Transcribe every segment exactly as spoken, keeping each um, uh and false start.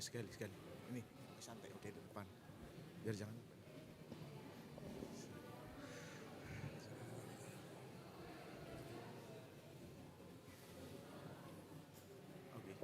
Sekali, sekali. Ini, santai, oke, di depan. Biar jangan. Oke.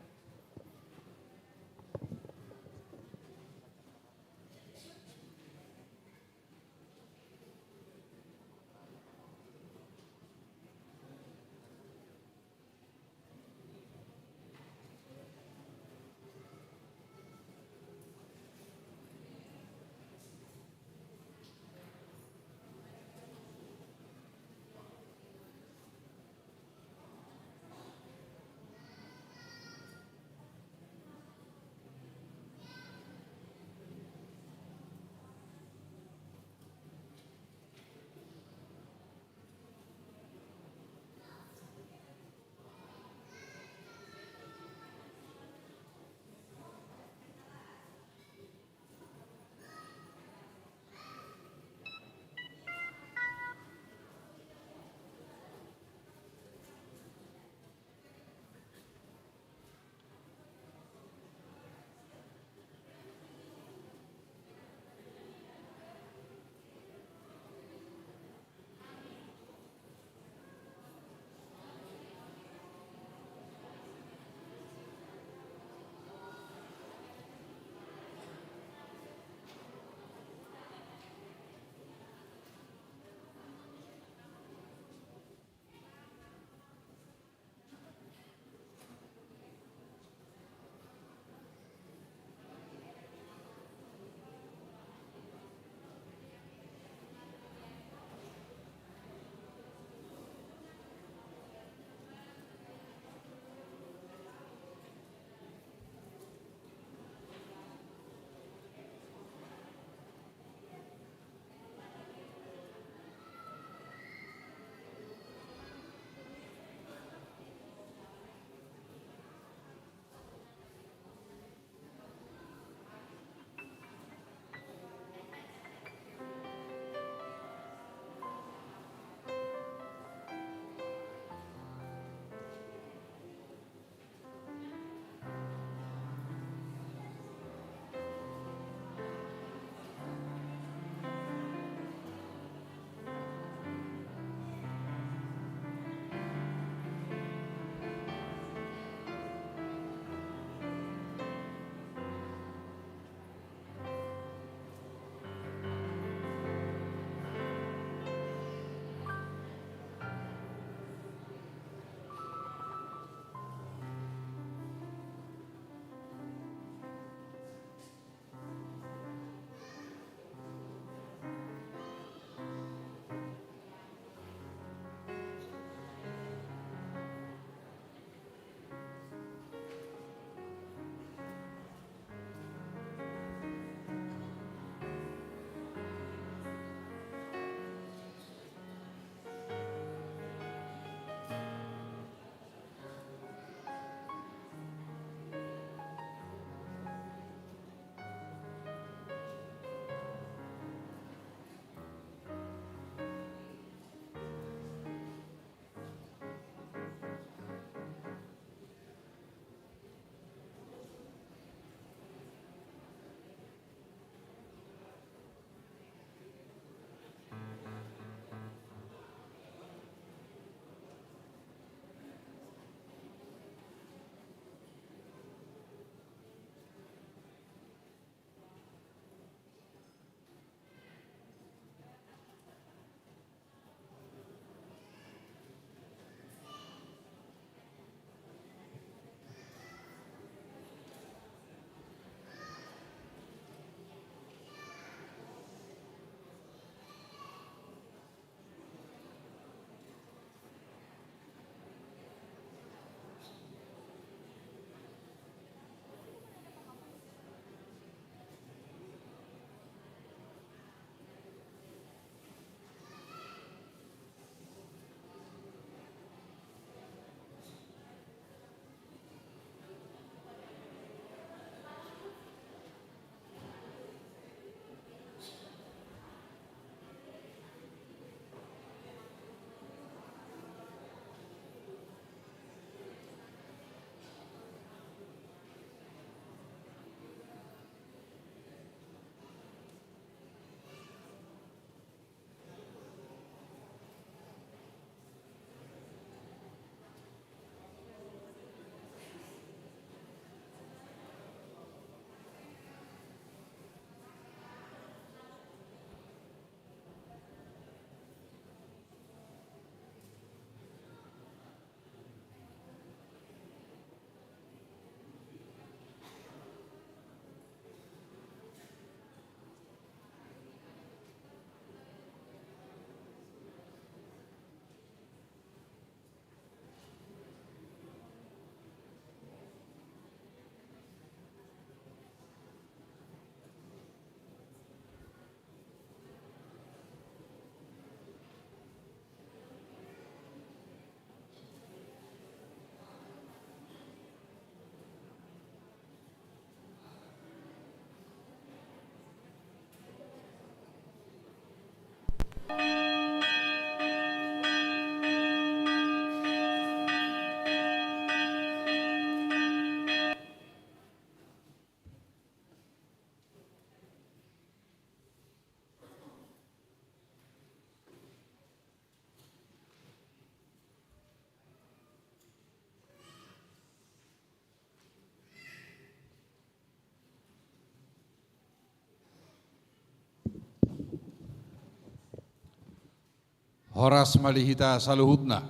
Horas ma di hita saluhutna.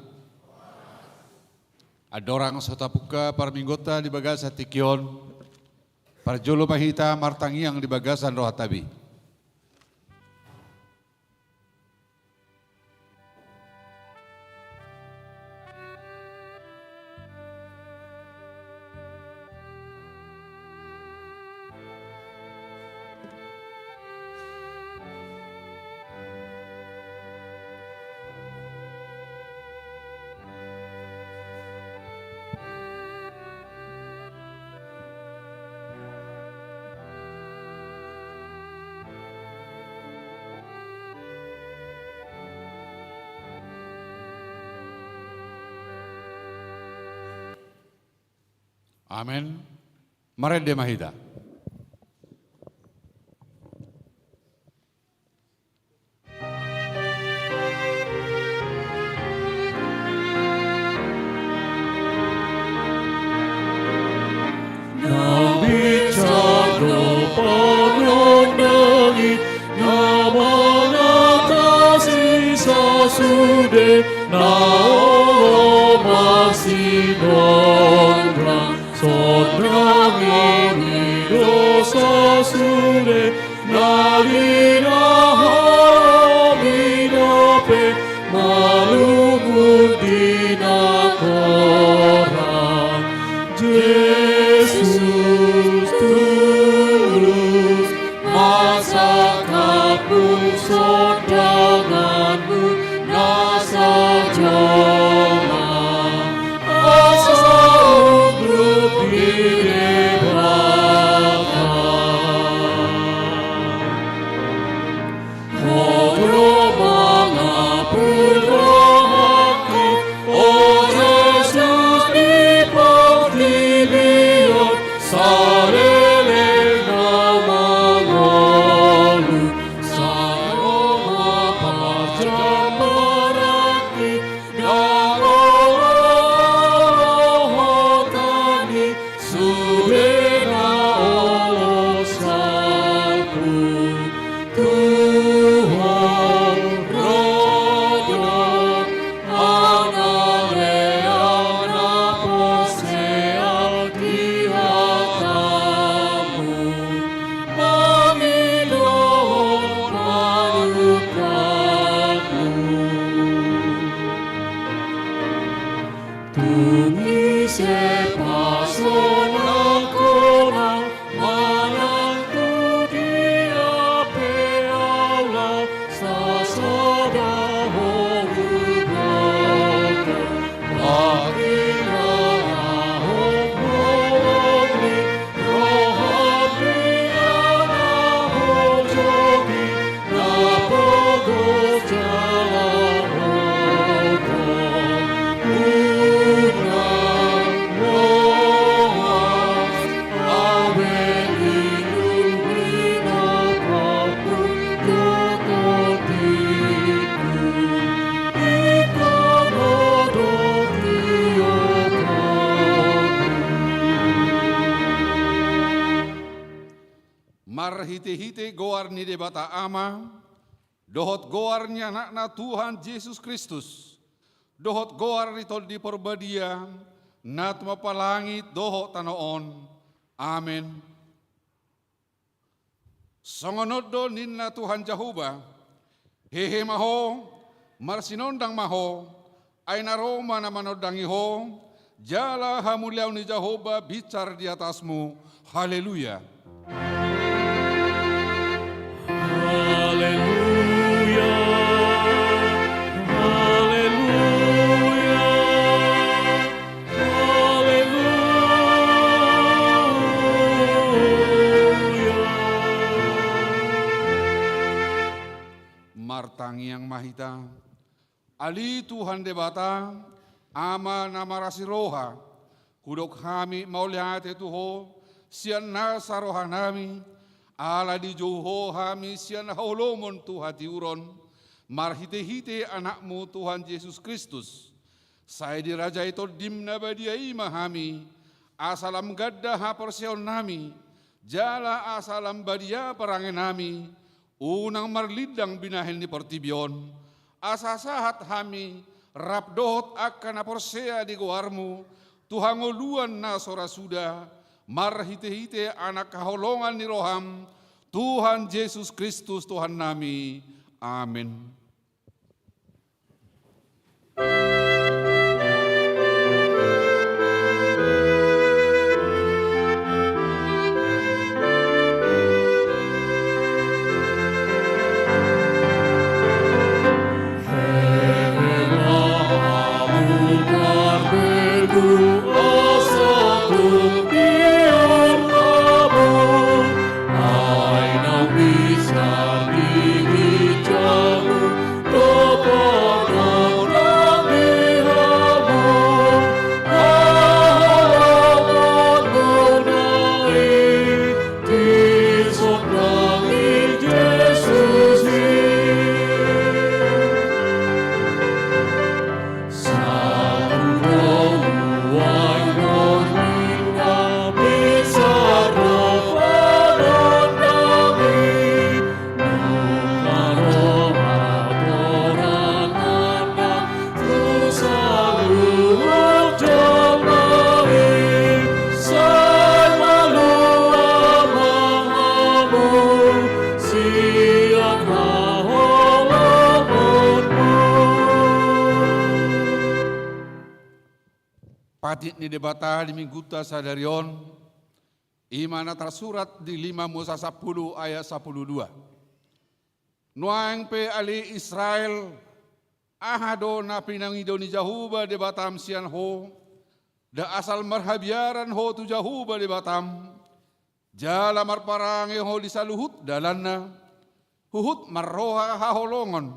Andorang so tapungka parmingguonta di bagasan tingki on, parjolo ma hita martangiang di bagasan rohanta be. Amen. Marende ma hita. Naung binsar do panandangit, na mangatasi sasude, na olo marsinondang. Sonang i do sasude, na dinaharomi dope malungun di na torang. Jesus tulus, masa kapu sondanganmu na sajoma, asa unggup di Debata. Ho do mangapul rohangku, o Jesus di portibi on, saleleng na mangolu, sai ro ma parjambaranki, na olo rohanta ni sude na olo salpu. Tuhan, ro do, angka lelengna porsea di hatamu, mangido panumpahanmu. Tung ise pasonang hona manang tu dia pe aula, sasada ho huboto. Pangilahon holong ni roham, di na ho jogi, na pogos jala roham, unang loas. Awe lilin ni na pampung do tondingku, ingkon ho do tiopanku. Marhitehite goar ni Debata Ama, dohot goar ni Anakna Tuhan Jesus Kristus, dohot goar ni Tondi Parbadia, na tumompa langit dohot tano on. Amen. Songon on do ninna Tuhan Jahowa: Hehe ma ho, marsinondang ma ho, ai na ro ma na manondangi ho, jala hamuliaon ni Jahowa binsar di atasmu. Haleluya. Haleluya. Haleluya. Haleluya. Martangi- Martangiang ma hita. Ale Tuhan Debata, Ama na marasi roha, hudok hami mauliate tu Ho sian nasa rohanami, ala dijou Ho hami sian haholomon tu hatiuron, marhitehite Anakmu Tuhan Jesus Kristus. Sai dirajai Tondim na badia i ma hami, asa lam ganda haporseaonnami, jala asa lam badia parangenami, unang marlindang binahen ni portibi on, asa sahat hami rap dohot angka na porsea di goarmu tu hangoluan na so ra suda, marhitehite Anak haholongan ni roham, Tuhan Jesus Kristus Tuhannami. Amen. Patik ni Debata di Minggunta sadari on, i ma na tarsurat di lima Musa sampulu ayat sampulu dua. Nuaeng pe ale Israel, aha do na pinangido ni Jahowa Debatam sian ho, nda asal marhabiaran ho tu Jahowa Debatam, jala marparange ho di saluhut dalanna, huhut marroha haholongon,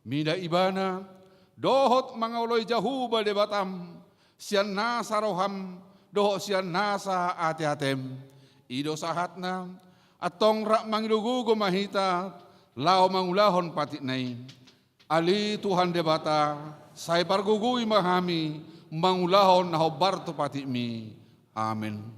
mida Ibana, dohot mangoloi Jahowa Debatam, sian nasa roham, dohot sian nasa ateatem. I do sahatna, antong rap mangido gogo ma hita, laho mangulahon patikna i. Ale Tuhan Debata, sai pargogoi ma hami, mangulahon na hombar tu patikmi. Amen.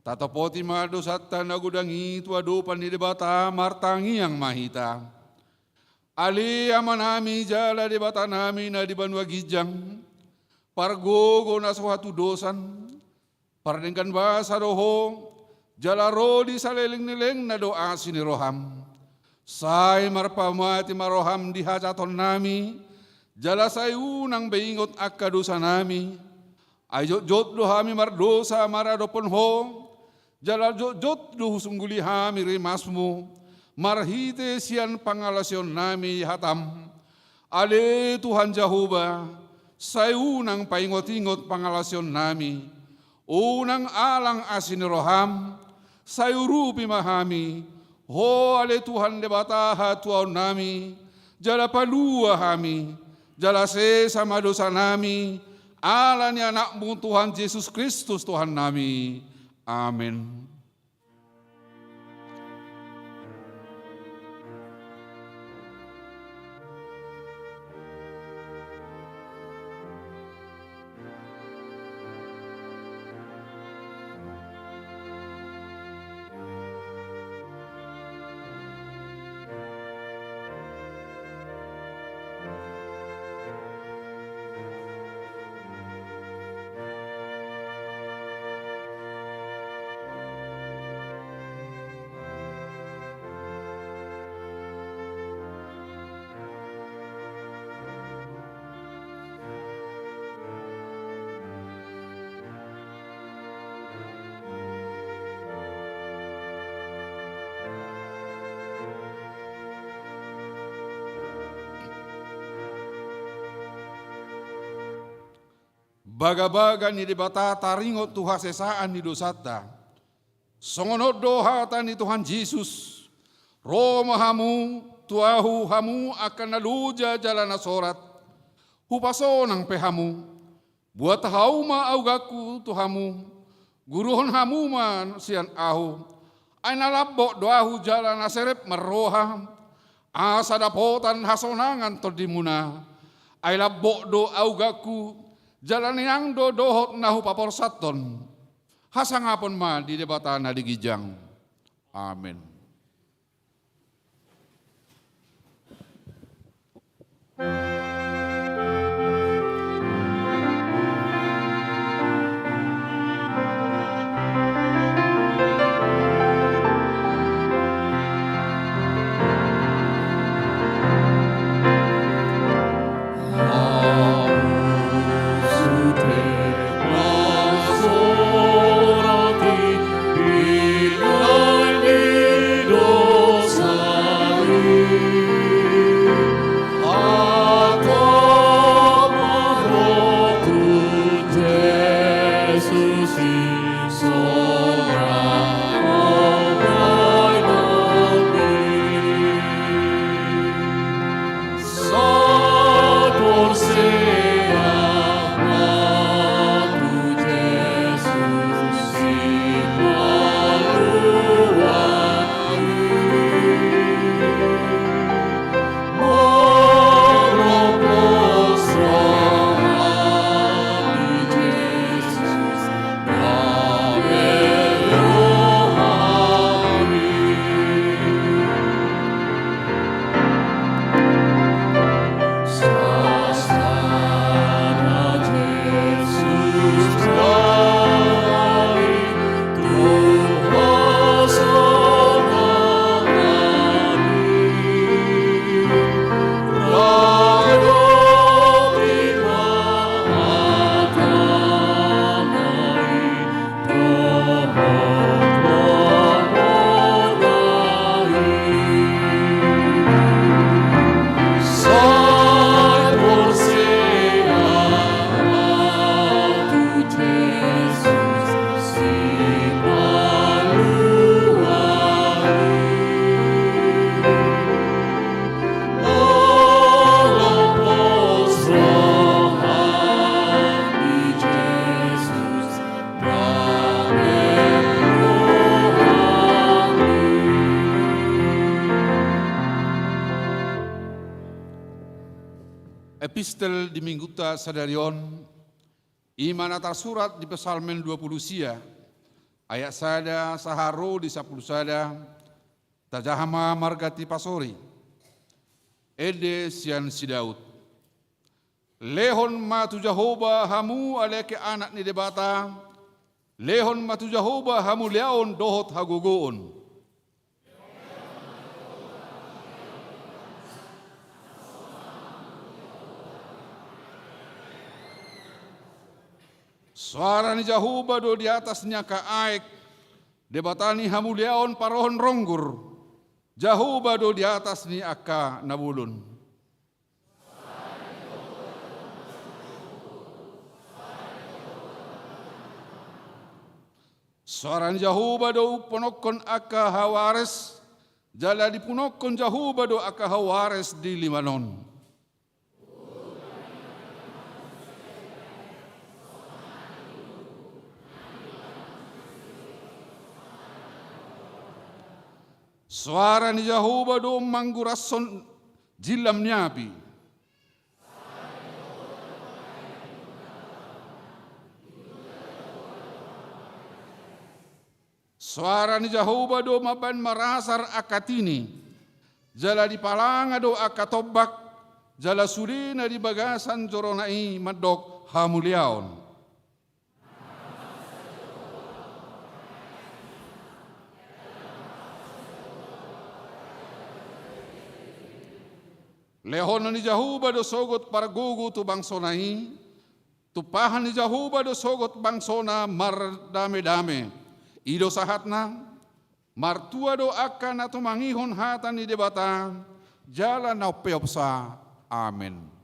Tatopoti ma dosanta na godang i tu adopan ni Debata, martangiang ma hita. Ale Amanami jala Debatanami na di banua ginjang, Pargogo na so hatudosan, pardenggan basa do Ho, jala ro di saleleng ni lelengna do asi ni roham. Sai marpamati ma roham di hajahatonnami, jala sai unang be ingot angka dosanami. Ai jotjot do hami mardosa maradophon Ho, jala jotjot do husungguli hami rimasmu, marhite sian pangalaosionnami hatam. Ale Tuhan Jahowa, sai unang paingotingot pangalaosionnami, unang alang asi ni roham, sai urupi ma hami, Ho ale Tuhan Debata hatuaonnami, jala palua hami, jala sesa ma dosanami, ala ni Anakmu Tuhan Jesus Kristus Tuhannami. Amen. Bagabaga ni Debata taringot tu hasesaan ni dosanta. Songon on do hata ni Tuhan Jesus: Ro ma hamu tu Ahu hamu angka na loja jala na sorat, hupasonang pe hamu. Buat hauma auganku tu hamu, guruhon hamu ma sian Ahu. Ai na lambok do Ahu jala na serep marroha, asa dapotan hasonangan tondimuna. Ai lambok do auganku, jala niang do dohot na hupaporsathon. Hasangapon ma di Debata na di ginjang. Amen. Epistel di Minggunta sadari on, i ma na tarsurat di Psalmen dua pulu sia, ayat sada sahat ro di sampulu sada. Tajaha ma marganti pasori. Ende sian si Daud. Lehon ma tu Jahowa hamu ale angka anak ni Debata, lehon ma tu Jahowa hamuliaon dohot hagogoon. Soara ni Jahowa do di atas ni angka aek, Debata ni hamuliaon parohon ronggur, Jahowa do di atas ni angka na bolon. Soara ni Jahowa do umpononkon angka hawares, jala dipunonkon Jahowa do angka hawares di Libanon. Soara ni Jahowa do manggurashon jillam ni api. Soara ni Jahowa do mambahen marasar angka tini, jala dipalanga do angka tombak, jala sude na di bagasan jorona i mandok hamuliaon. Lehonon ni Jahowa do sogot pargogo tu bangsona i, tumpahan ni Jahowa do sogot bangsona mardamedame. I do sahatna, martua do angka na tumangihon hata ni Debata, jala na umpeopsa. Amen.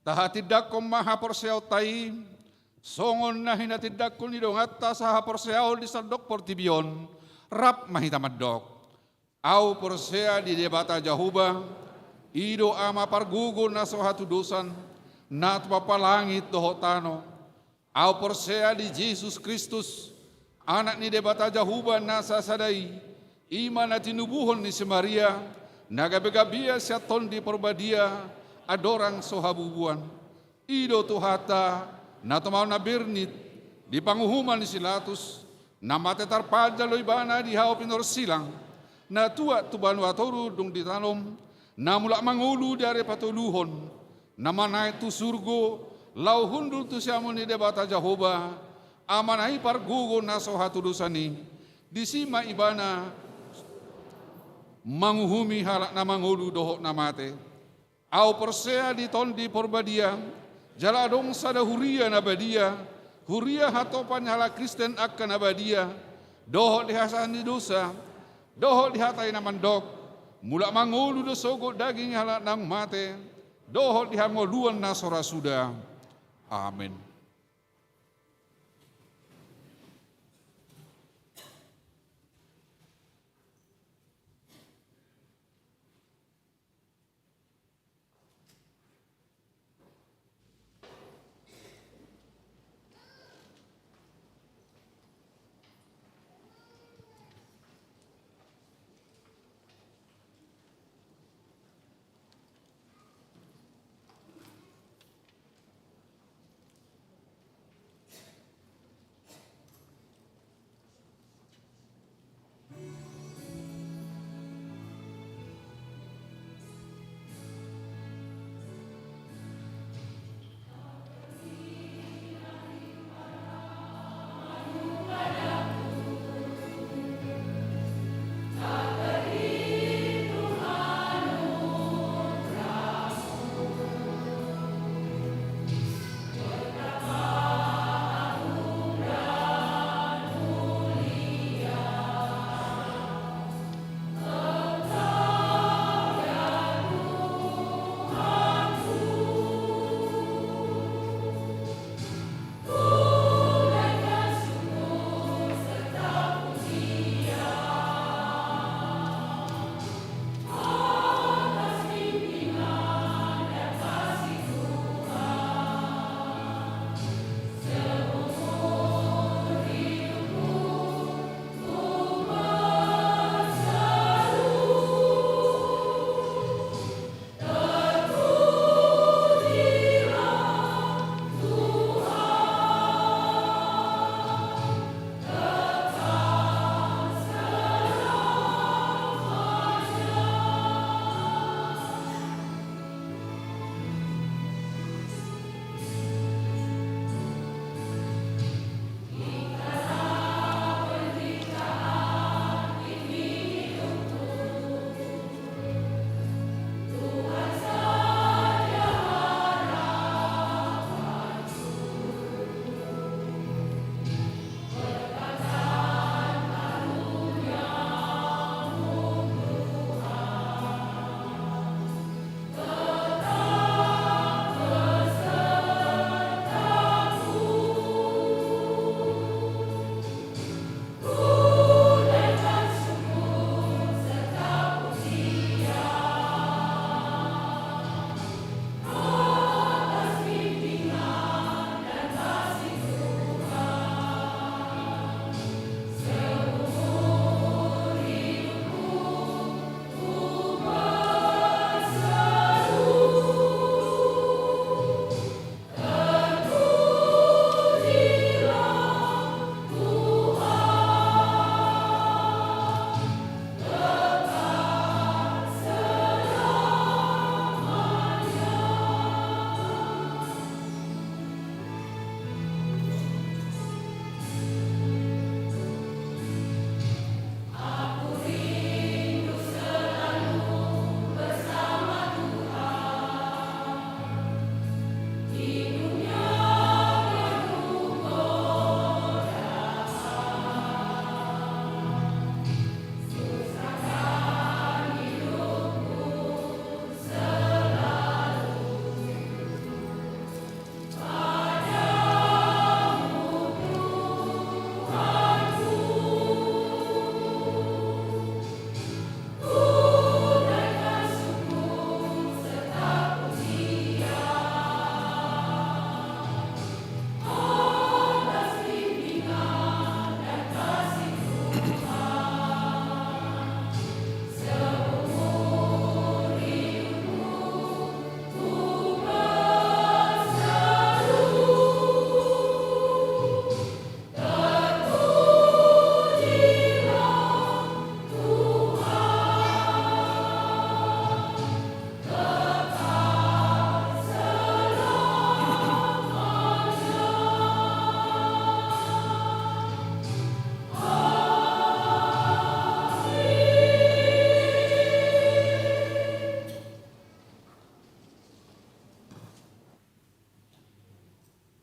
Tahatindangkon ma haporseaonta i, songon na hinatindangkon ni donganta sahaporseaon di sandok portibi on, rap ma hita mandok. Ahu porsea di Debata Jahowa, i do Ama pargogo na so hatudosan, na tumompa langit dohot tano. Ahu porsea di Jesus Kristus, Anak ni Debata Jahowa na sasada i, i ma na tinubuhon ni si Maria, na gabe gabean sian Tondi Porbadia, andorang so habubuan. I do Tuhanta, na tumau na bernit, di panguhuman ni si Latus, na mate tarpanjalo Ibana di hau pinorsilang, na tuat tu banua toru dung ditanom, na mulak mangolu di ari patoluhon, na manaek tu surgo, laho hundul tu siamun ni Debata Jahowa, Amana i pargogo na so hatudosan i, disi ma Ibana manguhumi halak na mangolu dohot na mate. Ahu porsea di Tondi Porbadia, jala adong sada huria na badia, huria hatopan ni halak Kristen angka na badia, dohot di hasesaan ni dosa, dohot di hata i na mandok, mulak mangolu do sogot daging ni halak naung mate, dohot di hangoluan na so ra suda. Amen.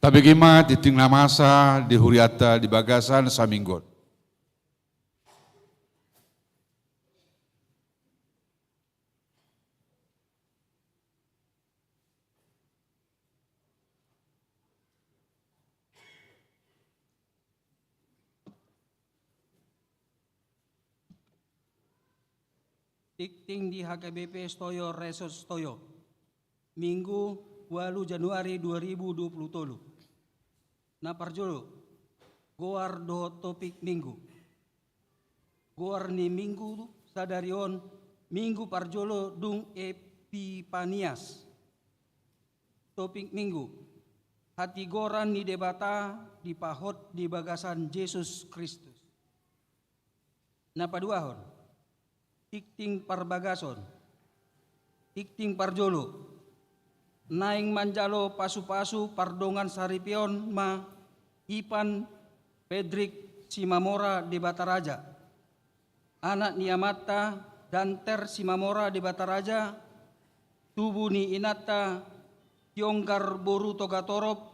Tabege ma tingting na masa di hurianta di bagasan saminggu on. Tingting di H K B P Setoyo, Resort Setoyo, Minggu, ualu Januari dua ribu dua puluh tolu. Na parjolo, goar dohot topik Minggu. Goar ni Minggu sadari on, Minggu parjolo dung Epipanias. Topik Minggu, hatigoran ni Debata dipahot di bagasan Jesus Kristus. Na paduahon, tingting parbagason. Tingting parjolo, naeng manjalo pasupasu pardongan saripeon ma Ipan Pedrik Simamora Debataraja, anak ni amanta Danter Simamora Debataraja, tubu ni inanta Tionggar boru Togatorop,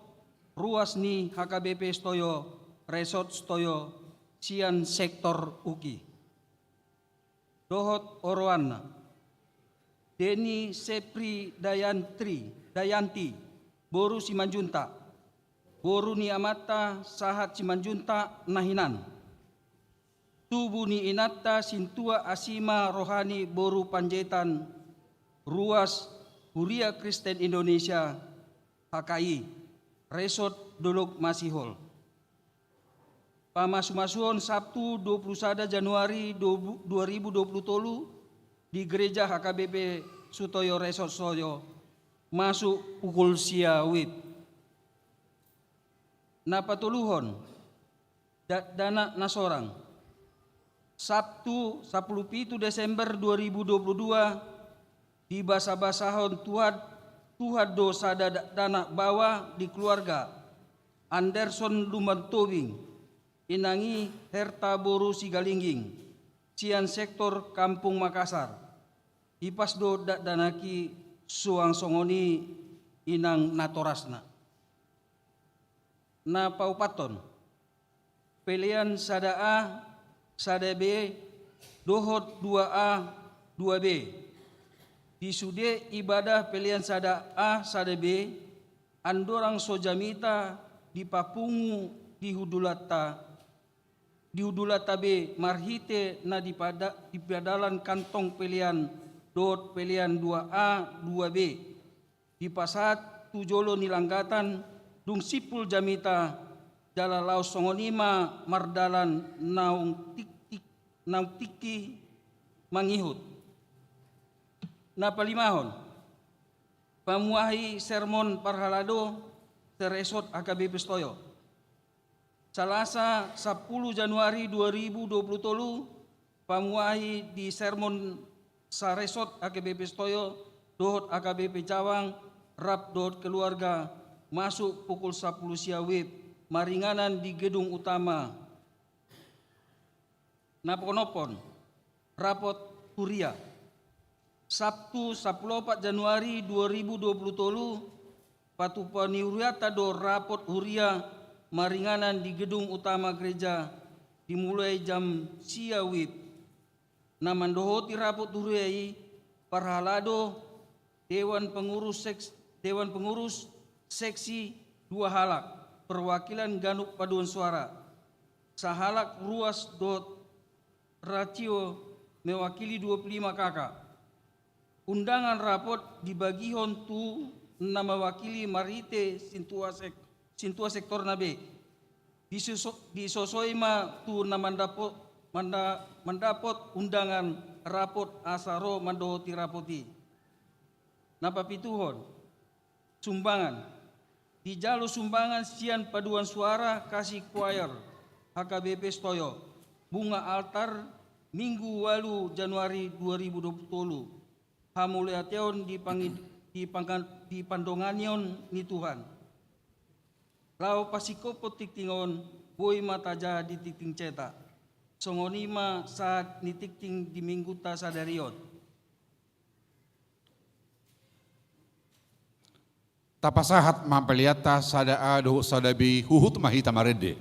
ruas ni H K B P Setoyo, Resort Setoyo, sian sektor Uki. Dohot oroanna, Deni Sepri Dayantri, Dayanti, boru Simanjuntak, boru ni amanta Sahat Simanjuntak na hinan. Tubu ni inanta Sintua Asima Rohani boru Panjaitan, ruas Huria Kristen Indonesia, H K I, Resort Dolok Masihol. Pamasumasuon, Sabtu dua puluh sada Januari dua ribu dua puluh tolu di Gereja H K B P Setoyo, Resort Setoyo, masuk pukul sia WIB. Na patoluhon, dakdanak na sorang. Sabtu, sampulu pitu Desember dua ribu dua puluh dua, dibasabasahon Tuhan, Tuhan do sada dakdanak baoa di keluarga Anderson Lumban Tobing, inang i Herta boru Sigalingging, sian sektor Kampung Makassar. Ipas do dakdanak i suang songon i inang natorasna. Na paopathon, pelean sada A, sada B, dohot dua A, dua B. Di sude ibadah pelean sada A, sada B, andorang so jamita dipapungu di hundulanta, di hundulanta be marhite na dipada-, dipadalan kantong pelean dohot pelean dua A, dua B. Dipasahat tu jolo ni langgatan, dung simpul jamita, jala laos songon i ma mardalan naung tikki, naung tikki mangihut. Na palimahon, pamuahi sermon parhalado se-Resort H K B P Setoyo. Salasa, sampulu Januari dua ribu dua puluh tolu, pamuahi di sermon sa-Resort H K B P Setoyo dohot H K B P Cawang rap dohot keluarga, masuk pukul sampulu sia WIB, maringanan di gedung utama. Na paonomhon, rapot huria. Sabtu, sampulu opat Januari dua ribu dua puluh tolu, patupa ni hurianta do rapot huria maringanan di gedung utama gereja, dimulai jam sia WIB. Na mandohoti rapot huria i, parhalado, dewan pengurus seks-, dewan pengurus seksi dua halak, perwakilan ganup paduan suara, sahalak ruas dohot ratio mewakili dua puluh lima K K. Undangan rapot dibagihon tu na mewakili marhite sintua sek-, sintua sektorna be. Disoso-, disosoi ma tu na mandapo-, manda-, mandapot undangan rapot asa ro mandohoti rapot i. Na papituhon, sumbangan. Dijalo sumbangan sian paduan suara Kasih Choir H K B P Setoyo, bunga altar, Minggu ualu Januari dua ribu dua puluh tolu. Hamauliateon di pangi-, di pangan-, di pandonganion ni Tuhan. Laho pasingkophon tingting on, boi ma tajaha di tingting cetak. Songon i ma sahat ni tingting di Minggunta sadari on. Tapasahat ma peleanta sada A dohot sada B, huhut ma hita marende.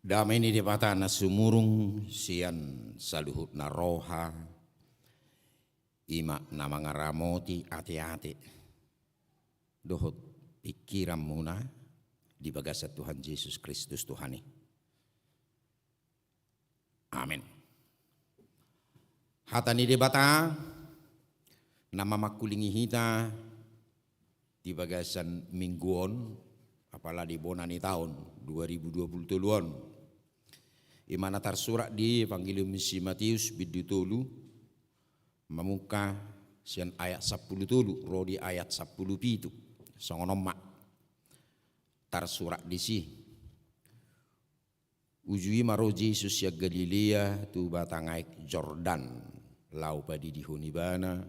Dame ni Debata na sumurung sian saluhutna roha, i ma na mangaramoti ateate dohot pingkiranmuna, di bagasan Tuhan Jesus Kristus Tuhan i. Amen. Hata ni Debata na mamangkulingi hita di bagasan minggu on, apala di bona ni taon dua ribu dua puluh tolu on, i ma na tarsurat di Evangelium ni si Mateus bindu tolu, mamungka sian ayat sampulu tolu ro di ayat sampulu pitu. Songon on ma tarsurat disi. Uju i ma ro Jesus sian Galilea tu batang aek Jordan, laho padidihon ibana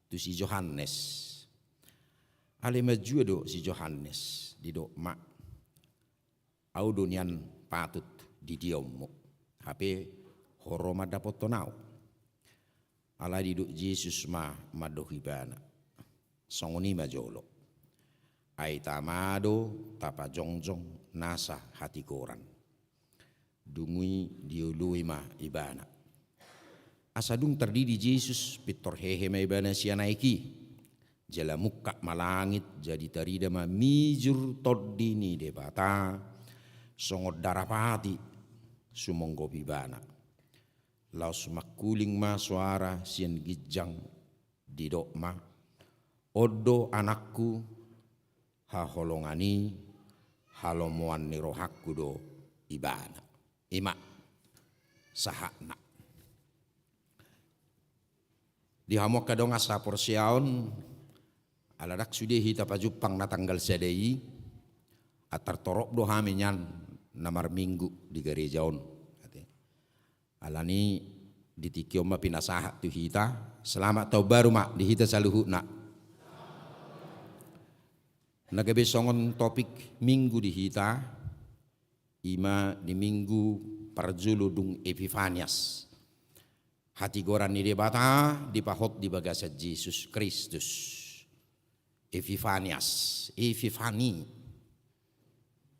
tu si Johannes. Alai manjua do si Johannes, didok ma, "Ahu do nian patut didionmu, hape ho ro mandapothon ahu." Alai didok Jesus ma mandok ibana, "Songon i ma jolo. Ai tama do tapajongjong nasa hatigoran." Dung i dioloi ma ibana. Asa dung tardidi Jesus, pintor hehe ma ibana sian aek i. Jala mungkap ma langit, jadi tarida ma mijur Tondi ni Debata songon darapati sumonggop ibana. Laos mangkuling ma soara sian ginjang, didok ma, "On do Anakku, haholongan i, halomoan ni rohangku do ibana." I ma sahatna. Di hamu angka dongan saporseaon, ala ndang sude hita pajumpang na tanggal sada i, antar torop do hami nian na marminggu di gareja on. Alani di tingki on ma pinasahat tu hita, selamat taon baru ma di hita saluhutna. Na gabe songon topik minggu di hita, i ma di minggu parjolo dung Epifanias. Hatigoran ni Debata dipahot di bagasan Jesus Kristus. Epifanias, Epifani,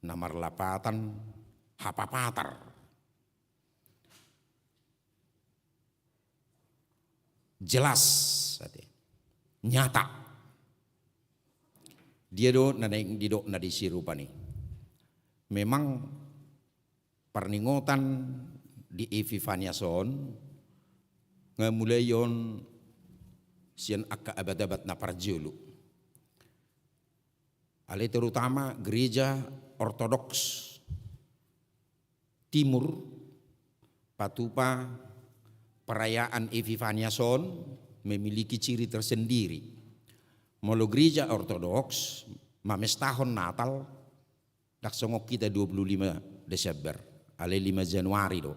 na marlapatan hapapatar. Jelas, ate. Nyata. Dia do na naeng didok na disi rupani. Memang parningotan di Epifanias on nga mulai on sian angka abad-abad na parjolo. Alai terutama gereja Ortodoks Timur patupa perayaan Epifanias on memiliki ciri tersendiri. Molo gereja Ortodoks mamestahon Natal, ndang songon hita dua puluh lima Desember, alai lima Januari do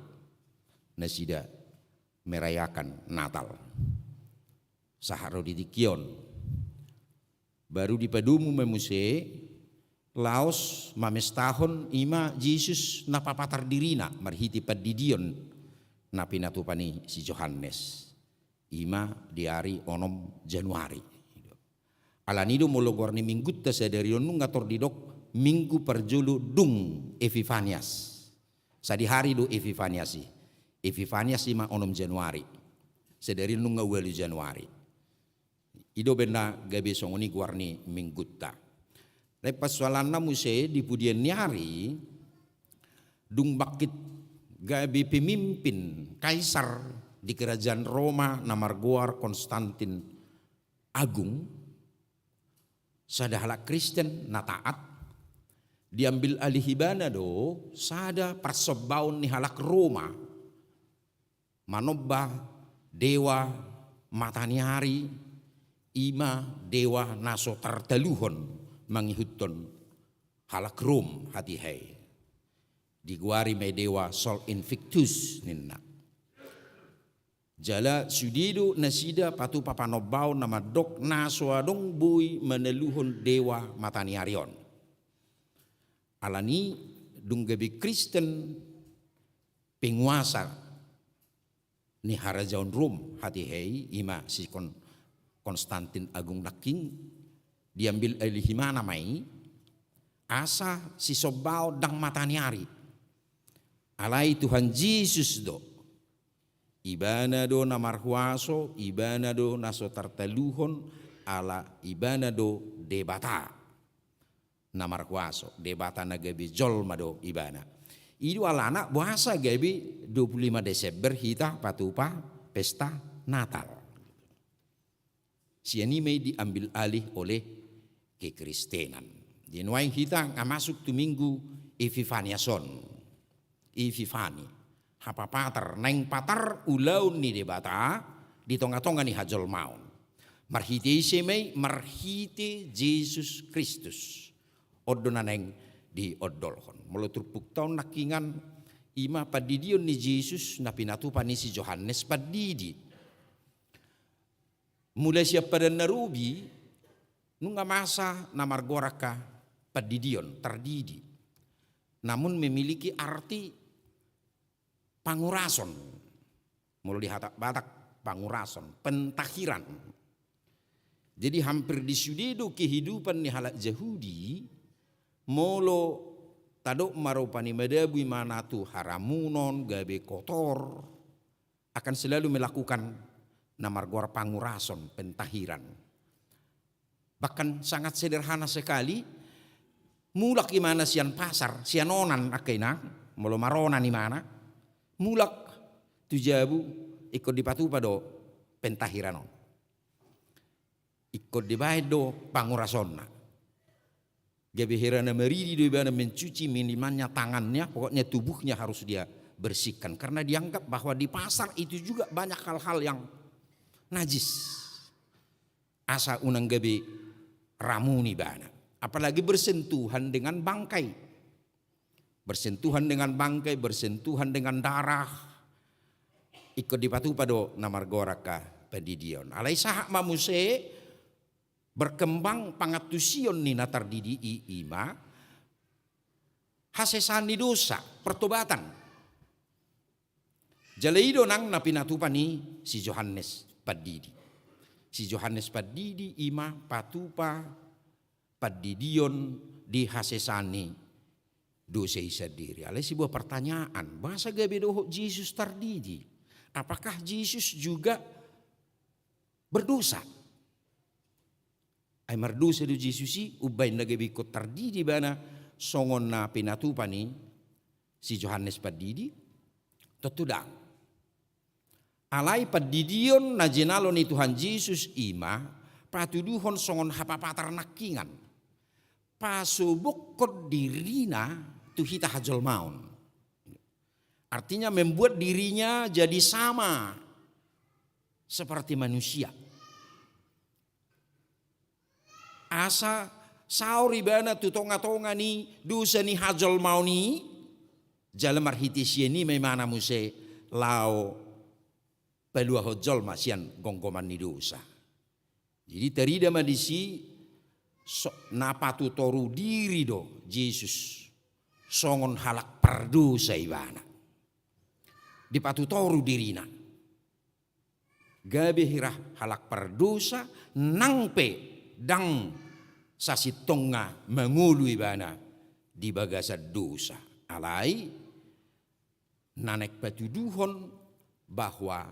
nasida merayakan Natal. Sahat ro di tingki on. Baru dipadomu ma muse, laos mamestahon i ma Jesus na papatar dirina marhite pandidion na pinatupa ni si Johannes. I ma di ari onom Januari. Alani do molo goar ni minggunta sadari on nunga tor didok minggu parjolo dung Epifanias. Sadihari do Epifanias i. Epifanias i ma onom Januari. Sadari on nunga ualu Januari. I do umbahen na gabe songon i goar ni minggunta. Alai persoalanna muse di pudian ni ari, dung bangkit gabe pemimpin kaisar di kerajaan Roma na margoar Konstantin Agung, sada halak Kristen na taat, diambil alih ibana do sada parsombaon ni halak Roma, manomba dewa mata ni ari, i ma dewa na so tartaluhon mangihuthon halak Rom hatiha i. Digoari ma i dewa Sol Invictus ninna. Jala sude do nasida patupa panombaon na mandok na so adong boi manaluhon dewa mata ni ari on. Alani dung gabe Kristen penguasa ni harajaon Rom hatiha i, i ma si Kon-, Konstantin Agung nangkin, diambil alih ibana ma i, asa sisombaon ndang mata ni ari. Alai Tuhan Jesus do. Ibana do na marhuaso, ibana do na so tartaluhon, ala ibana do Debata. na marhuaso, Debata na gabe jolma do ibana. I do alana boasa gabe dua puluh lima Desember hita patupa pesta Natal. Sian i ma i diambil alih oleh kekristenan. Di nuaeng hita nga masuk tu minggu Epifanias on. Epifani. Hapapatar, naeng patar ulaon ni Debata di tonga-tonga ni hajolmaon. Marhite ise ma i? Marhite Jesus Kristus. On do na naeng diondolhon. Molo turpukta on nangkiningan, i ma pandidion ni Jesus na pinatupa ni si Johannes Pandidi. Mulai sian Padan na Robi, nunga masa na margoar angka pandidion, tardidi. Namun memiliki arti pangurason. Molo di hata Batak, pangurason, pentahiran. Jadi hampir di sude do kehidupan ni halak Jahudi, molo tadok ma rupani madabu imana tu haramunon, gabe kotor, akan selalu melakukan na margoar pangurason, pentahiran. Bahkan sangat sederhana sekali, mulak imana sian pasar, sian onan angka ina, molo maronan imana, mulak tu jabu, ingkon dipatupa do pentahiran on. Ingkon dibaen do pangurasonna. Gabe hera na maridi do ibana, mencuci minimalnya tangannya, pokoknya tubuhnya harus dia bersihkan. Karena dianggap bahwa di pasar itu juga banyak hal-hal yang najis. Asa unang gabe ramun ibana. Apalagi bersentuhan dengan bangkai. Bersentuhan dengan bangkai, bersentuhan dengan darah. Ingkon dipatupa do na margoar angka pandidion. Alai sahat ma muse berkembang pangantusion ni na tardidi i, i ma hasesaan ni dosa, pertobatan. Jala i do nang na pinatupa ni si Johannes Pandidi. Si Johannes Pandidi i ma patupa pandidion di hasesaan ni dosa i sandiri. Alai sebuah pertanyaan, boasa gabe dohot Jesus tardidi? Apakah Jesus juga berdosa? Ai mardosa do Jesus i, umbaen na gabe ingkon tardidi ibana songon na pinatupa ni si Johannes Pandidi? Tontu ndang. Alai pandidion na jinalo ni Tuhan Jesus i ma patuduhon songon hapapatar nangkiningan. Pasobokhon dirina tu hita hajolmaon. Artinya membuat dirinya jadi sama seperti manusia. Asa saor ibana tu tonga-tonga ni dosa ni hajolmaon i, jala marhite sian i ma imana muse laho paluahon jolma sian gomgoman ni dosa. Jadi tarida ma disi so, na patutoru diri do Jesus songon halak pardosa ibana. Dipatutoru dirina. Gabe hira halak pardosa, nang pe ndang sasintongna mangolu ibana di bagasan dosa. Alai na naeng patuduhon bahwa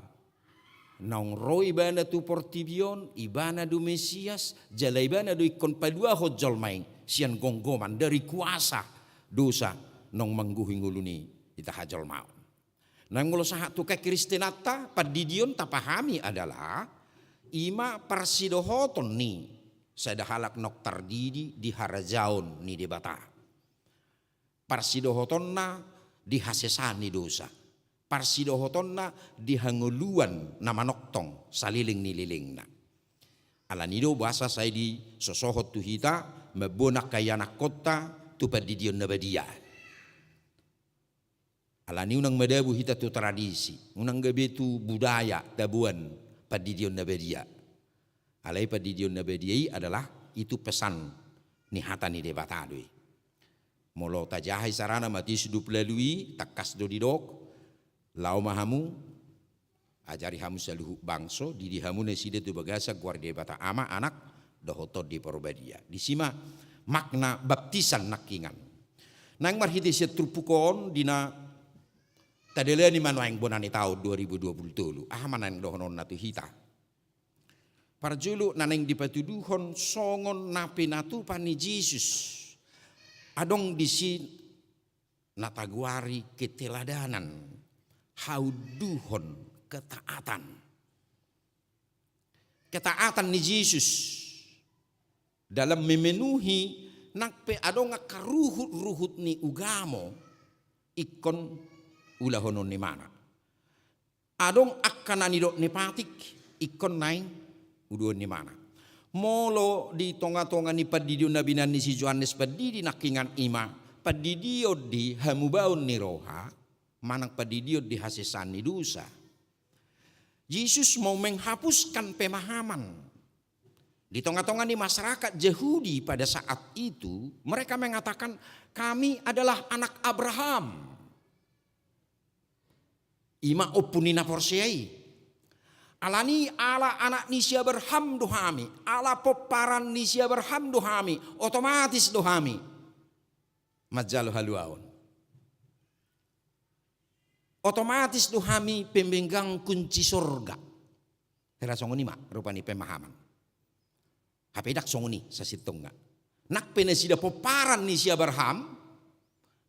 naung ro ibana tu portibi on, ibana do Mesias, jala ibana do ingkon paluahon jolma i sian gomgoman dari kuasa dosa naung manggohi ngolu ni hita hajolmaon. Naeng molo sahat tu kekristenanta, pandidion tapahami adalah i ma parsidohoton ni sada halak naung tardidi di harajaon ni Debata. Parsidohotonna di hasesaan ni dosa. Parsidohotonna di hangoluan na manongtong saleleng ni lelengna. Alani do boasa sai disosohon tu hita mamboan angka ianakkonta tu pandidion na badia. Alani unang madabu hita tu tradisi, unang gabe tu budaya taboan pandidion na badia. Alai pandidion na badia i adalah itu pesan ni hata ni Debata do i. Molo tajaha i sarana Matius dua pulu ualu i, tangkas do didok, laho ma hamu, ajari hamu saluhut bangso, didi hamu nasida tu bagasan goar ni Debata Ama, Anak, dohot Tondi Porbadia. Disi ma makna baptisan nangkiningan. Naeng marhite sian turpuk on di na tadalani ma nuaeng bona ni taon dua ribu dua pulu tolu. Aha ma naeng dohononna tu hita? Parjolo na naeng dipatuduhon songon na pinatupa ni Jesus Adong disi na tagoari keteladanan, haunduhon, ketaatan. Ketaatan ni Jesus dalam memenuhi nang pe adong angka ruhut-ruhut ni ugamo ingkon ulahonon ni ibana. Adong angka na nidok ni patik ingkon naeng uduon ni ibana. Molo di tonga-tonga ni pandidion na binahen ni si Johannes Pandidi nangkingan i ma pandidion di hamubaon ni roha manang pandidion di hasesaan ni dosa. Jesus mau menghapuskan pemahaman di tonga-tonga ni masyarakat Jahudi pada saat itu, mereka mengatakan, "Kami adalah anak Abraham." I ma ompu ni na porsea i. Alani ala anak ni si Abraham do hami, ala pomparan ni si Abraham do hami, otomatis do hami manjalo haluaon. Otomatis do hami pemegang kunci sorga. Hira songon i ma rupani pemahaman. Hape ndang songon i sasintongna. Nang pe nasida pomparan ni si Abraham,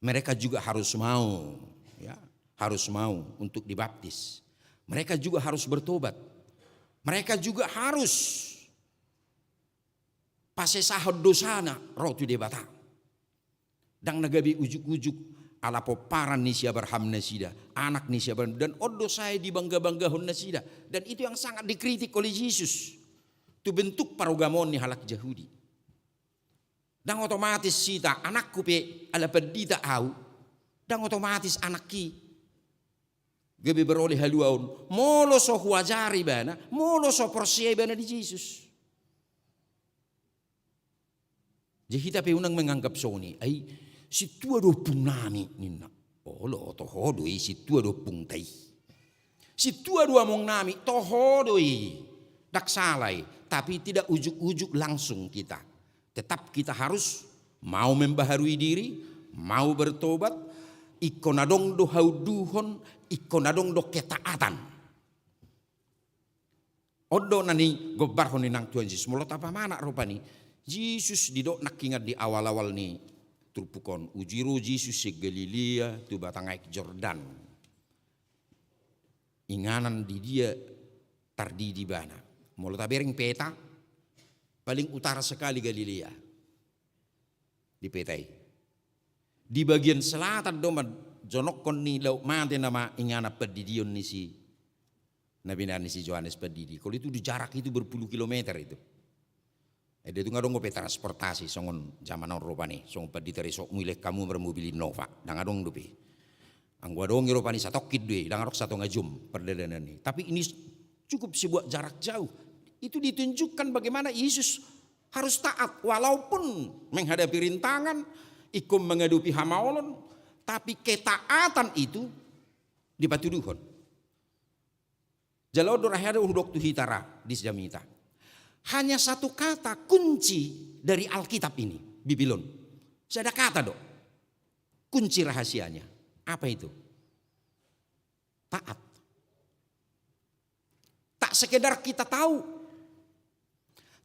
mereka juga harus mau, ya, harus mau untuk dibaptis. Mereka juga harus bertobat. Mereka juga harus pasesahon dosana ro tu Debata. Ndang na gabe ujuk-ujuk ala pomparan ni si Abraham nasida, anak ni si Abraham, dan on do sae dibangga-banggahon nasida. Dan itu yang sangat dikritik oleh Jesus. Tu bentuk parugamoon ni halak Jahudi. Ndang otomatis hita, anakku pe ala pandita au, ndang otomatis anakki gabe beroleh haluaon molo so huajari ibana, molo so porsea ibana di Jesus. Jadi hita pe unang menganggap songon i, ai sintua do ompung nami ninna. Olo, toho do i sintua do ompungta i. Sintua do among nami, toho do i. Ndang sala i, tapi tidak ujuk-ujuk langsung kita. Tetap kita harus mau membaharui diri, mau bertobat, ingkon adong do haunduhon, ingkon adong do ketaatan. On do na nigombarhon ni nang Tuhan Jesus. Molo tapamanat rupani, Jesus didok nangkingan di awal-awal ni turpuk on. Uju i ro Jesus sian Galilea tu batang aek Jordan. Inganan di dia tardidi ibana. Molo tabereng peta, paling utara sekali Galilea. Di peta i. Di bagian selatan do ma jonokkon ni Laut Mate nama inganan pandidion ni si, na binahen ni si Johannes Pandidi. Kalau itu di jarak itu berpuluh kilometer itu. Eda tung adong dope transportasi songon jaman on rupani, songon pandita resort, mulak hamu marmobil Innova, ndang adong dope. Anggo adong i rupani satongkin do i, ndang adong satonga jom pardalanan i. Tapi ini cukup sebuah jarak jauh. Itu ditunjukkan bagaimana Yesus harus taat walaupun menghadapi rintangan, ingkon menghadapi hamaolon, tapi ketaatan itu dipatuduhon. Jala on do raha do hudok tu hita ra di jamita. Hanya satu kata kunci dari Alkitab ini, Bibilon. Sada kata do. Kunci rahasianya. Apa itu? Taat. Tak sekedar kita tahu.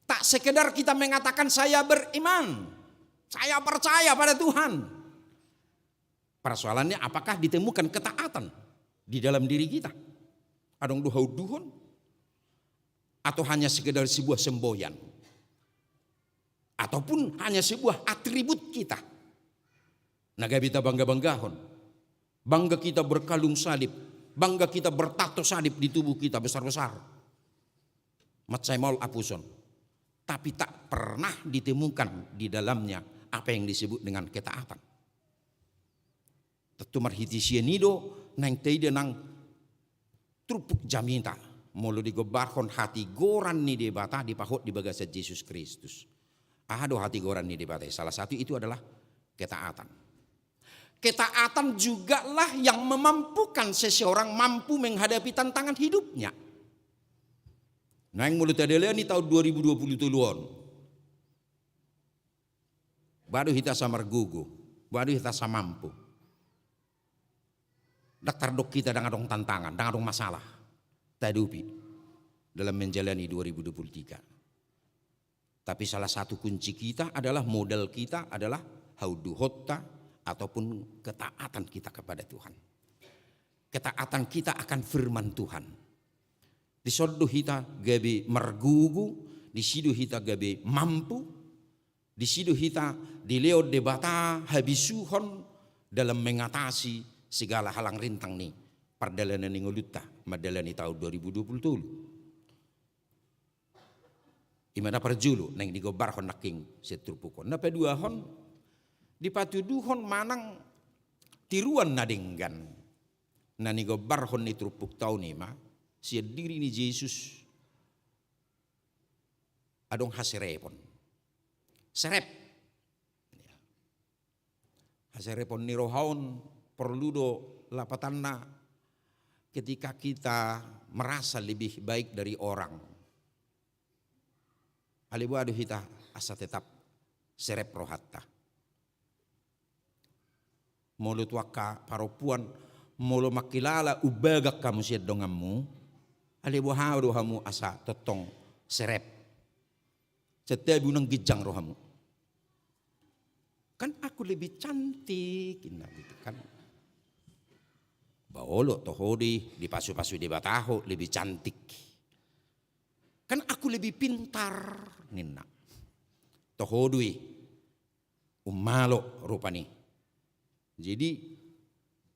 Tak sekedar kita mengatakan, "Saya beriman. Saya percaya pada Tuhan." Persoalannya, apakah ditemukan ketaatan di dalam diri kita? Adong do haunduhon? Atau hanya sekedar sebuah semboyan? Ataupun hanya sebuah atribut kita? Na gabe tabangga-banggahon. Bangga kita berkalung salib. Bangga kita bertato salib di tubuh kita besar-besar. Mansai maol apuson. Tapi tak pernah ditemukan di dalamnya apa yang disebut dengan ketaatan. Tentu marhite sian i do naeng taida nang turpuk jamita molo digombarhon hatigoran ni Debata dipahot di bagasan Jesus Kristus. Aha do hatigoran ni Debata i? Salah satu itu adalah ketaatan. Ketaatan jugalah yang memampukan seseorang mampu menghadapi tantangan hidupnya. Naeng molo tadalani taon dua ribu dua puluh tolu on. Ba do hita asa margogo, ba do hita asa mampu. Ndang tardok hita ndang adong tantangan, ndang adong masalah tahadopi dalam menjalani dua ribu dua puluh tiga. Tapi salah satu kunci kita adalah, modal kita adalah haunduhonta ataupun ketaatan kita kepada Tuhan. Ketaatan kita akan firman Tuhan. Dison do hita gabe margogo, disi do hita gabe mampu, disi do hita dilehon Debata habisuhon dalam mengatasi segala halang rintang ni pardalanan ni ngolunta mandalani taon dua ribu dua puluh tolu. Ima na parjolo naeng digombarhon nangkin sian turpuk on. Na paduahon, dipatuduhon manang tiruan na denggan na nigombarhon ni turpukta on ima sian diri ni Jesus adong haserepon. Serep. Haserepon ni roha on porlu do lapatanna ketika kita merasa lebih baik dari orang. Alai boha do hita asa tetap serep rohanta? Molo tu angka parompuan, molo mangkilala umbagak hamu sian donganmu, alai boha do hamu asa tongtong serep? Santabi unang ginjang rohamu. Kan aku lebih cantik, inna gitu kan. Ba olo, toho do i, dipasupasu Debata ho lebih cantik. Kan aku lebih pintar, ninna. Toho do i, ummalo rupani. Jadi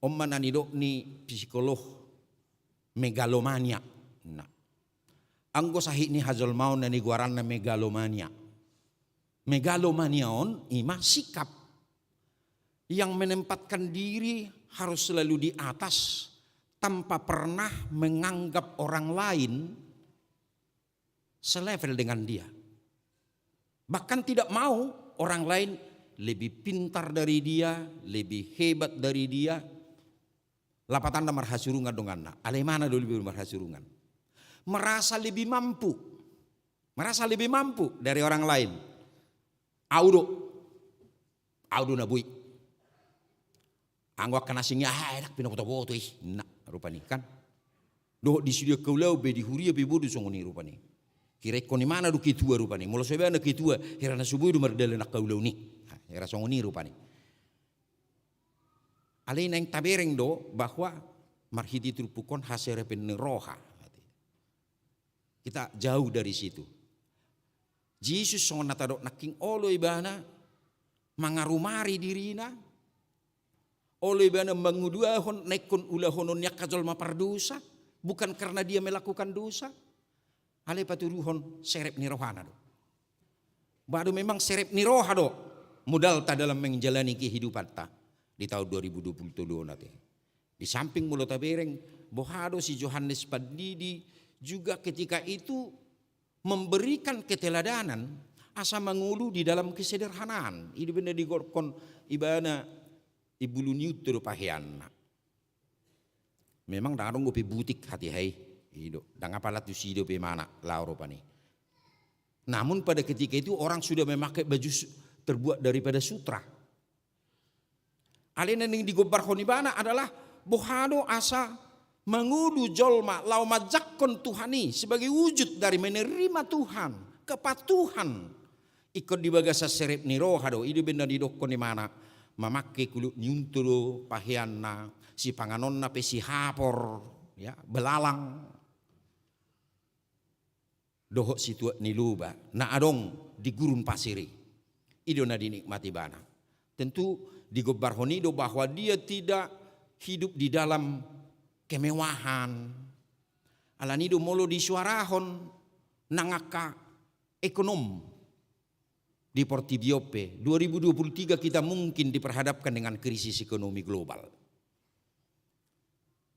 on ma na nidok ni psikolog megalomania. Nah, anggo sahit ni hajolmaon na nigoaranna megalomania. Megalomania on ima sikap yang menempatkan diri harus selalu di atas tanpa pernah menganggap orang lain selevel dengan dia. Bahkan tidak mau orang lain lebih pintar dari dia, lebih hebat dari dia. Lapatanna marhasurungan donganna. Alai ima na do lebih marhasurungan? Merasa lebih mampu. Merasa lebih mampu dari orang lain. Au do. Au do na boi. Anggo angka na asing i, ah, enak pinabotoboto i, ninna rupani kan. Dohot di sude angka ulaon pe, di huria pe bodo songon i rupani. Hira ingkon imana do ketua rupani. Molo so ibana ketua, hira na so boi do mardalan angka ulaon i. Nah, hira songon i rupani. Alai naeng tabereng do bahwa marhite turpuk on haserepan ni roha. Kita jauh dari situ. Jesus songon na tadok nangkin, olo ibana mangarumari dirina, olo ibana mangudahon na ingkon ulahonon ni angka jolma pardosa, bukan karena dia melakukan dosa. Alai patuduhon serep ni rohana do. Ba do memang serep ni roha do modalta dalam menjalani kehidupanta di taon dua ribu dua puluh tolu on ate. Di samping molo tabereng, boha do si Johannes Pandidi juga ketika itu memberikan keteladanan asa mangolu di dalam kesederhanaan. I do umbahen na digokhon ibana, i bulu ni unta do paheanna. Memang ndang adong dope butik hatiha i, i do. Ndang apala tusi dope imana laho rupani. Namun pada ketika itu orang sudah memakai baju su-, terbuat daripada sutra. Alai na naeng digombarhon ibana adalah boha do asa mangolu jolma laho manjangkon Tuhan i sebagai wujud dari menerima Tuhan, kepatuhan. Ingkon di bagasan serep ni roha do, i do umbahen na didokhon imana, mamangke kuluk ni unta do paheanna, sipanganonna pe sihapor, ya, belalang. Dohot situak ni loba na adong di gurun pasir i. I do na dinikmati ibana. Tentu digombarhon i do bahwa dia tidak hidup di dalam kemewahan. Alani do molo disuarahon nang angka ekonom di portibi on pe, dua ribu dua puluh tiga kita mungkin diperhadapkan dengan krisis ekonomi global.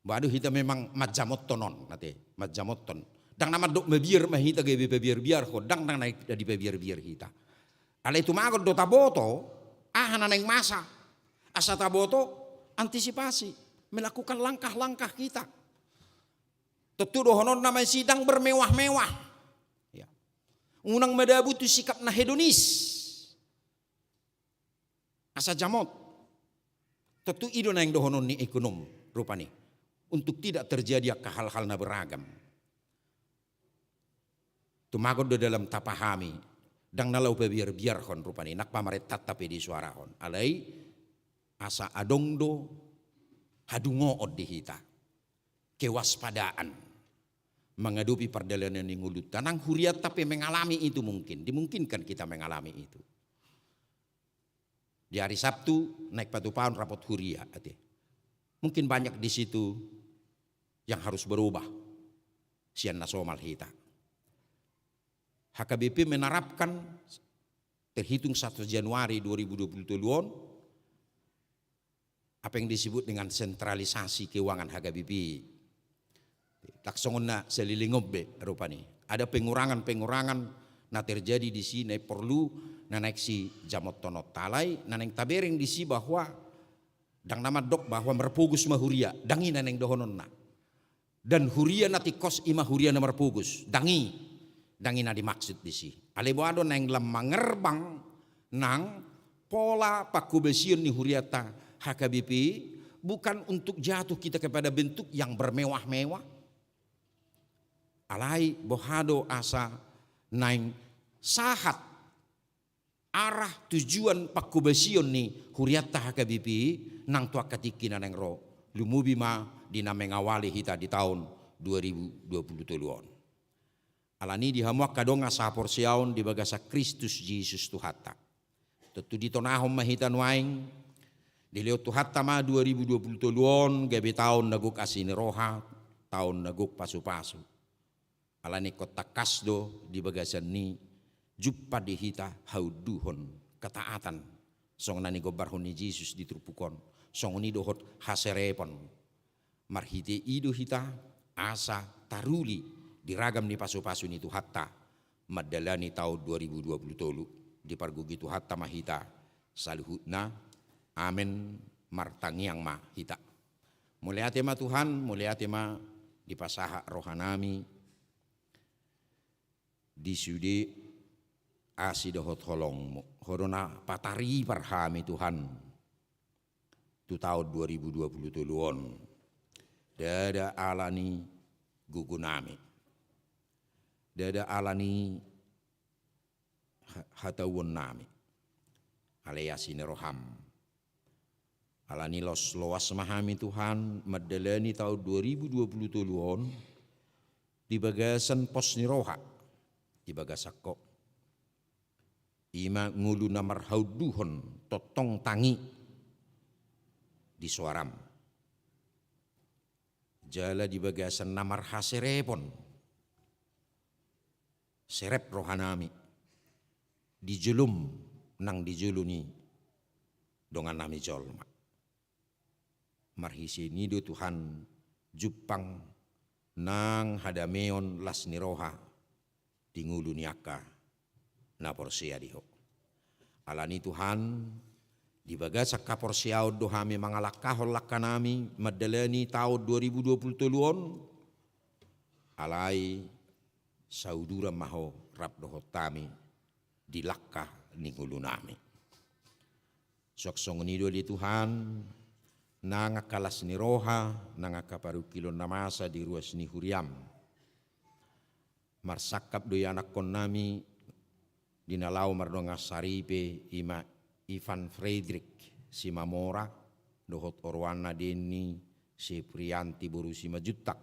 Ba do hita memang manjamothon on, ate, manjamothon. Ndang na mandok mabiar ma hita gabe pabiarbiarhon, ndang, ndang na dipabiarbiar hita. Alai tumagon do taboto aha na naeng masa. Asa taboto antisipasi, melakukan langkah-langkah hita. Tontu dohononna ma i, ndang bermewah-mewah. Ya. Unang madabu tu sikap na hedonis. Asa jamot. Tontu i do naeng dohonon ni ekonom rupani, untuk tidak terjadi angka hal-hal na beragam. Tumagon do dalam tapahami Ndang na laho pabiar-biarhon rupani, nang pamarentanta pe disuarahon. Alai asa adong do hadungoon di hita, kewaspadaan mangadopi pardalanan ni ngolunta. Nang hurianta pe mengalami itu mungkin, dimungkinkan kita mengalami itu. Di hari Sabtu, naeng patupaon rapot huria, ate. Mungkin banyak di situ yang harus berubah sian na somal hita. H K B P menerapkan terhitung satu Januari dua ribu dua puluh tolu on apa yang disebut dengan sentralisasi keuangan H K B P. Ndang songon na saleleng on be rupani. Ada pengurangan-pengurangan na terjadi di si na porlu na naeng sijamothononta. Alai na naeng tabereng di si bahwa ndang na mandok bahwa marpogos ma huria, ndang i na naeng dohononna. Dan huria na tingkos i ma huria na marpogos, ndang i, ndang i na dimaksud di si. Alai boha do naeng lam mangerbang nang pola pangkobasion ni hurianta H K B P, bukan untuk jatuh kita kepada bentuk yang bermewah-mewah. Alai boha do asa naeng sahat arah tujuan pangkobasion ni hurianta H K B P nang tu angka tingki na naeng ro, lumobi ma di na mengawali hita di taon dua ribu dua puluh tolu on. Alani di hamu angka dongan sahaporseaon di bagasan Kristus Jesus Tuhanta. Tontu ditonahon ma hita nuaeng, dilehon Tuhanta ma dua ribu dua puluh tolu on gabe taon na gok asi ni roha, taon na gok pasupasu. Alani ingkon tangkas do di bagasan ni jumpa di hita haunduhon, ketaatan, songon na nigombarhon ni Jesus di turpuk on, songon i dohot haserepon. Marhite i do hita asa taruli di ragam ni pasupasu ni Tuhanta mandalani taon dua ribu dua puluh tolu. Dipargogoi Tuhanta ma hita saluhutna. Amen. Martangiang ma hita. Mauliate ma Tuhan, mauliate ma dipasahat rohanami di sude asi dohot holongmu. Ho do na pataripar hami Tuhan tu taon dua ribu dua puluh tolu on. Ndada alani gogonami, ndada alani ha-, hatauonnami, alai asi ni roham. Alani laos loas ma hami Tuhan mandalani taon dua ribu dua puluh tolu on di bagasan pos ni roha di bagasan Ho. I ma ngolu na marhaunduhon tongtong tangi di soaram. Jala di bagasan na marhaserepon, serep rohanami di jolom nang di jolo ni dongannami jolma. Marhise i do Tuhan jumpang nang hadameon las ni roha di ngolu ni angka na porsea di Ho. Alani Tuhan, di bagasan haporseaon do hami mangalangkahon langkanami mandalani taon dua ribu dua puluh tolu on, alai sauduran ma Ho rap dohot hami di langka ni ngolunami. Suang songon i do ale Tuhan, nang angka las ni roha, nang angka parungkilon na masa di ruas ni huriam. Marsangkap do ianakkonnami di na laho mardongan saripe, i ma Ivan Fredrik Simamora dohot oroanna Denny Seprianti boru Simanjuntak.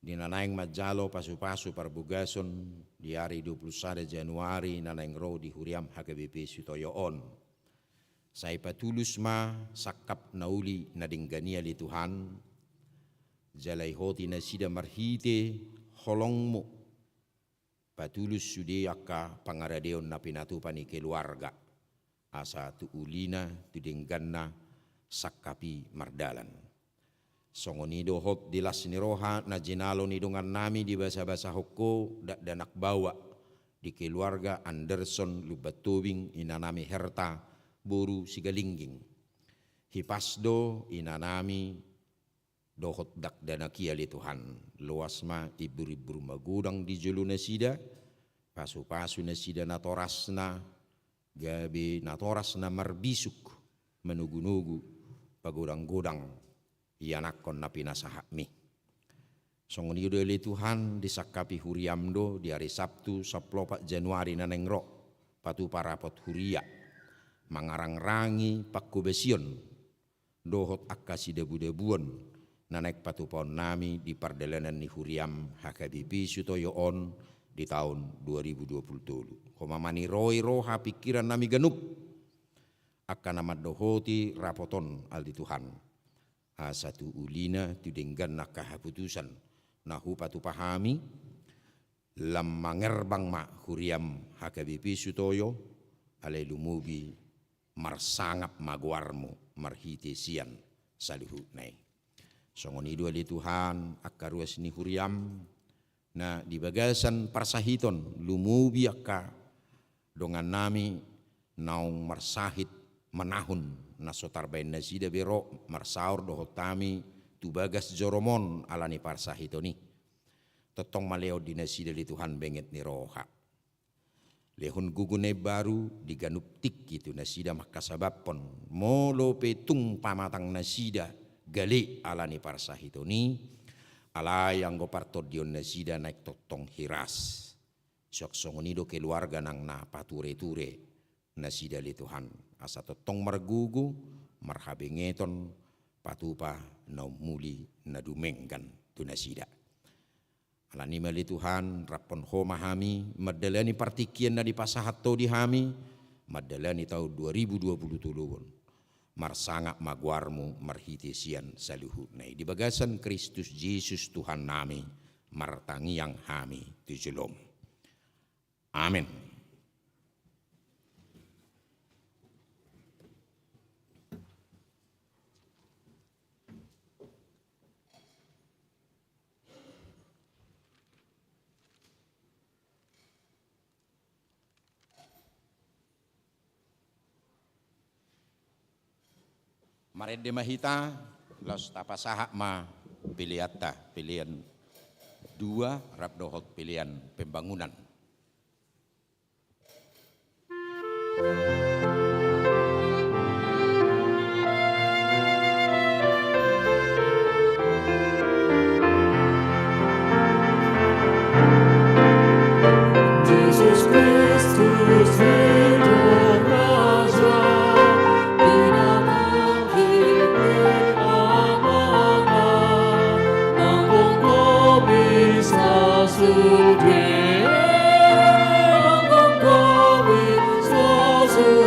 Di na naeng manjalo pasupasu parbogason di ari dua puluh sada Januari na naeng ro di huriam H K B P Sitoyo on. Sai patulus ma sangkap na uli na denggan i ale Tuhan, jala ihoti nasida marhite holongmu. Patulus sude angka pangaradeon na pinatupa ni keluarga, asa tu ulina, tu dengganna sangkap i mardalan. Songon i dohot di las ni roha na jinalo ni dongannami dibasabasahon Ho dakdanak baoa di keluarga Anderson Lumban Tobing, inanami Herta boru Sigalingging. Hipas do inanami dohot dakdanak i ale Tuhan, loas ma imbur-imbur magodang di jolo nasida, pasupasu nasida natorasna, gabe natoras na marbisuk manogunogu pagodanggodang ianakkon na pinasahatmi. Songon i do ale Tuhan, disangkapi huriaM do di ari Sabtu sampulu opat Januari na naeng ro, patupa rapot huria, mangarangrangi panghobasion dohot angka sidabudabuon na naeng patupaonnami di pardalanan ni huriaM H K B P Sutoyo on di taon dua ribu dua pulu tolu. Ho ma maniroi roha pingkirannami ganup angka na mandohoti rapot on ale Tuhan. Asa tu ulina tu dengganna angka haputusan na hupatupa hami, lam mangerbang ma huriaM H K B P Sutoyo, alai lumobi marsangap ma goarMu marhite sian saluhutna i. Songon i do ale Tuhan, angka ruas ni huriaM, na di bagasan parsahiton, lumobi angka dongannami naung marsahit manahun, na so tarbaen nasida be ro marsaor dohot hami tu bagas joroMon ala ni parsahiton i. Tongtong ma lehon di nasida ale Tuhan benget ni roha. Lehon gogo na imbaru di ganup tingki tu nasida mangkasabamhon, molo pe tung pamatang nasida gale ala ni parsahiton i, alai anggo partondion nasida naeng tongtong hiras. Suang songon i do keluarga nang na patureture nasida ale Tuhan, asa tongtong margogo, marhabengeton, patupa na ummuli na dumenggan tu nasida. Alani i ma ale Tuhan, raphon Ho ma hami mandalani partingkian na dipasahat Ho di hami mandalani taon dua ribu dua pulu tolu on. Marsangap ma goarMu marhite sian saluhutna i. Di bagasan Kristus Jesus Tuhannami, martangiang hami tu joloM. Amen. Marende ma hita, laos tapasahat ma peleanta, pelean dua rap dohot pelean pembangunan. Jesus Kristus, Raja, pinatangki ni Amana, nang dong Ho bisa sude, nang dong Ho bisa sude.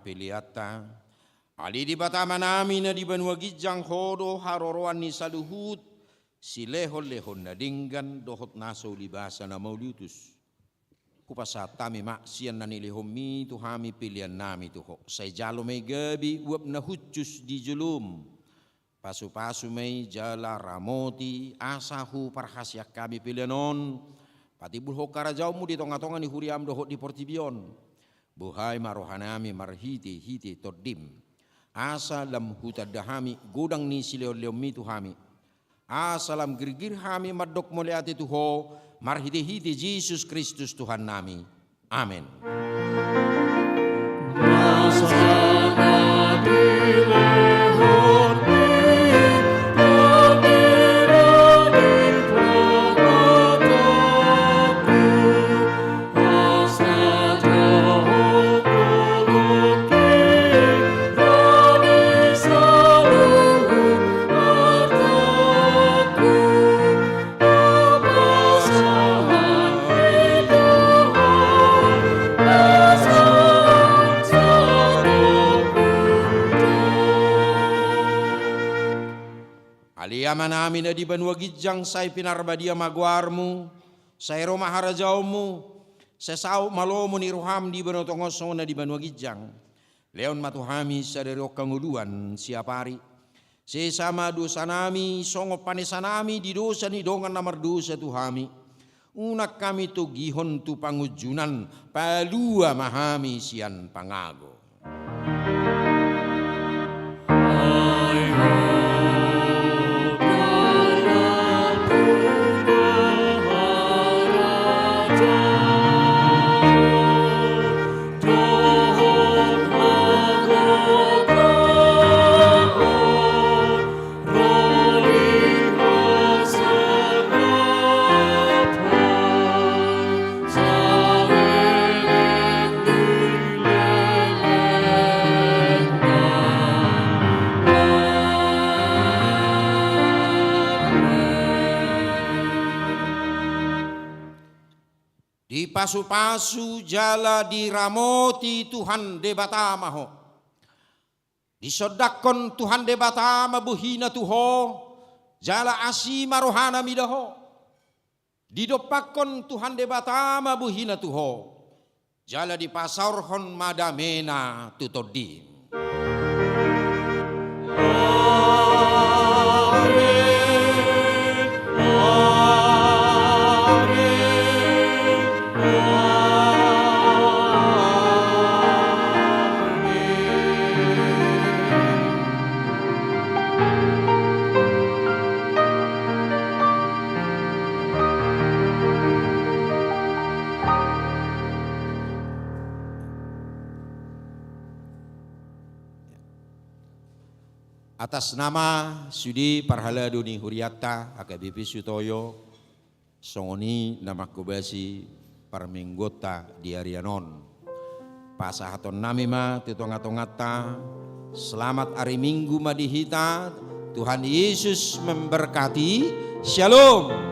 peleanta. Ale Debata Amanami na di banua ginjang, Ho do haroroan ni saluhut silehonlehon na denggan dohot na so ulibasa na mauliutus. Hupasahat hami ma sian na nilehonMi tu hami peleannami tu Ho. Sai jalo ma i gabe uap na hushus di jolom. Pasupasu ma i jala ramoti asa huparhaseang hami pelean on patimbulhon harajaonMu di tongatonga ni huriaM dohot di portibi on. Buhai ma rohanami marhitehite TondiM, asa lam hutanda hami godang ni silehonlehonMi tu hami, asa lam girgir hami mandok mauliate tu Ho marhitehite Jesus Kristus Tuhannami. Amen. Ale Amanami na di banua ginjang, sai pinarbadia ma goarMu, sai ro ma harajaonMu, sai saut ma lomo ni rohaM di banua tonga on songon na di banua ginjang. Lehon ma tu hami sadari on hangoluan siapari. Sesa ma dosanami songon panesanami di dosa ni dongan na mardosa tu hami. Unang hami togihon tu pangunjunan, palua ma hami sian pangago. Dipasupasu jala diramoti Tuhan Debata ma ho. Disondangkon Tuhan Debata ma bohina tu ho, jala asi ma rohana mida ho. Didompakkon Tuhan Debata ma bohina tu ho, jala dipasaorhon ma damena tu tondim. Atas nama sude parhalado ni hurianta H K B P Sutoyo, songon i na manghobasi parmingguonta di arian on. Pasahatonnami ma tu tongatonganta, selamat ari Minggu ma di hita, Tuhan Yesus memberkati. Shalom.